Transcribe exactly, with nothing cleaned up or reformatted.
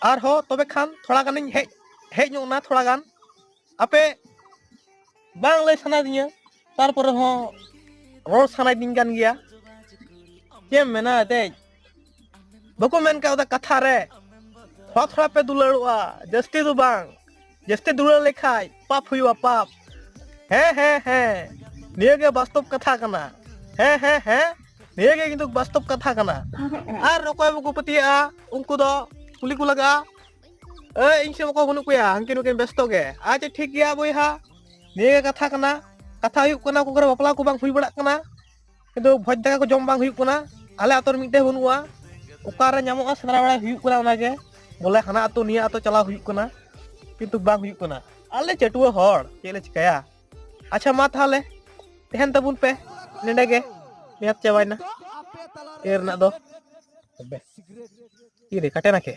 ᱟᱨᱦᱚᱸ ᱛᱚᱵᱮ ᱠᱷᱟᱱ ᱛᱷᱚᱲᱟ ᱜᱟᱱᱤᱧ ᱦᱮᱡ ᱦᱮᱡ ᱧᱚᱜ ᱱᱟ ᱛᱷᱚᱲᱟ ᱜᱟᱱ᱾ ᱟᱯᱮ ᱵᱟᱝ ᱞᱟᱹᱭ ᱥᱟᱱᱟᱭᱮᱫᱤᱧᱟ, ᱛᱟᱨᱯᱚᱨᱮ ᱦᱚᱸ ᱨᱚᱲ ᱥᱟᱱᱟᱭᱮᱫᱤᱧ ᱠᱟᱱ ᱜᱮᱭᱟ᱾ ᱪᱮᱫ ᱮᱢ ᱢᱮᱱᱟ ᱮᱱᱛᱮᱫ, ᱵᱟᱠᱚ ᱢᱮᱱ ᱠᱟᱣᱫᱟ ᱠᱟᱛᱷᱟ ᱨᱮ, ᱛᱷᱚᱲᱟ ᱛᱷᱚᱲᱟ ᱯᱮ ᱫᱩᱞᱟᱹᱲᱚᱜᱼᱟ, ᱡᱟᱹᱥᱛᱤ ᱫᱚ ᱵᱟᱝ᱾ ᱡᱟᱹᱥᱛᱤ ᱫᱩᱞᱟᱹᱲ ᱞᱮᱠᱷᱟᱡ ᱯᱟᱯ ᱦᱩᱭᱩᱜᱼᱟ, ᱯᱟᱯ᱾ ᱦᱮᱸ, ᱦᱮᱸ, ᱦᱮᱸ, ᱱᱤᱭᱟᱹ ᱜᱮ ᱵᱟᱥᱛᱚᱵ ᱠᱟᱛᱷᱟ ᱠᱟᱱᱟ᱾ ᱦᱮᱸ, ᱦᱮᱸ, ᱦᱮᱸ, ᱱᱤᱭᱟᱹ ᱜᱮ ᱠᱤᱱᱛᱩ ᱵᱟᱥᱛᱚᱵ ᱠᱟᱛᱷᱟ ᱠᱟᱱᱟ᱾ ᱟᱨ ᱚᱠᱚᱭ ᱵᱟᱠᱚ ᱯᱟᱹᱛᱭᱟᱹᱜᱼᱟ, ᱩᱱᱠᱩ ᱫᱚ ᱠᱩᱞᱤ ᱠᱚ ᱞᱟᱜᱟᱜᱼᱟ, "ᱮ, ᱤᱧ ᱥᱮᱫ ᱚᱠᱚᱭ ᱵᱟᱹᱱᱩᱜ ᱠᱚᱭᱟ, ᱦᱟᱱᱠᱤᱱ ᱱᱩᱠᱤᱱ ᱵᱮᱥᱛᱚ ᱜᱮ?" ᱟᱪᱪᱷᱟ, ᱴᱷᱤᱠ ᱜᱮᱭᱟ ᱵᱚᱭᱦᱟ, ᱱᱤᱭᱟᱹ ᱜᱮ ᱠᱟᱛᱷᱟ ᱠᱟᱱᱟ᱾ ᱠᱟᱛᱷᱟ ᱦᱩᱭᱩᱜ ᱠᱟᱱᱟ, ᱚᱠᱟ ᱠᱚᱨᱮ ᱵᱟᱯᱞᱟ ᱠᱚ ᱵᱟᱝ ᱦᱩᱭ ᱵᱟᱲᱟᱜ ᱠᱟᱱᱟ, ᱠᱤᱱᱛᱩ ᱵᱷᱚᱡᱽ ᱫᱟᱠᱟ ᱠᱚ ᱡᱚᱢ ᱵᱟᱝ ᱦᱩᱭᱩᱜ ᱠᱟᱱᱟ᱾ ᱟᱞᱮ ᱟᱛᱳ ᱨᱮ ᱢᱤᱫᱴᱮᱡ ᱵᱟᱹᱱᱩᱜᱼᱟ, ᱚᱠᱟᱨᱮ ᱧᱟᱢᱚᱜᱼᱟ ᱥᱮᱸᱫᱽᱨᱟ ᱵᱟᱲᱟᱭ ᱦᱩᱭᱩᱜ ᱠᱟᱱᱟ᱾ ᱚᱱᱟᱜᱮ ᱵᱚᱞᱮ ᱦᱟᱱᱟ ᱟᱛᱳ ᱱᱤᱭᱟᱹ ᱟᱛᱳ ᱪᱟᱞᱟᱣ ᱦᱩᱭᱩᱜ ᱠᱟᱱᱟ, ᱠᱤᱱᱛᱩ ᱵᱟᱝ ᱦᱩᱭᱩᱜ ᱠᱟᱱᱟ᱾ ᱟᱞᱮ ᱪᱟᱹᱴᱩᱣᱟᱹ ᱦᱚᱲ ᱪᱮᱫ ᱞᱮ ᱪᱤᱠᱟᱹᱭᱟ? ᱟᱪᱪᱷᱟ, ᱢᱟ ᱛᱟᱦᱚᱞᱮ ᱛᱟᱦᱮᱱ ᱛᱟᱵᱚᱱ ᱯᱮ ᱱᱚᱸᱰᱮ ᱜᱮ, ᱱᱤᱦᱟᱹᱛ ᱪᱟᱵᱟᱭᱮᱱᱟ ᱮ ᱨᱮᱱᱟᱜ ᱫᱚ᱾ ᱛᱚᱵᱮ ᱛᱤᱨᱮ ᱠᱟᱴᱮ ᱱᱟᱠᱮ?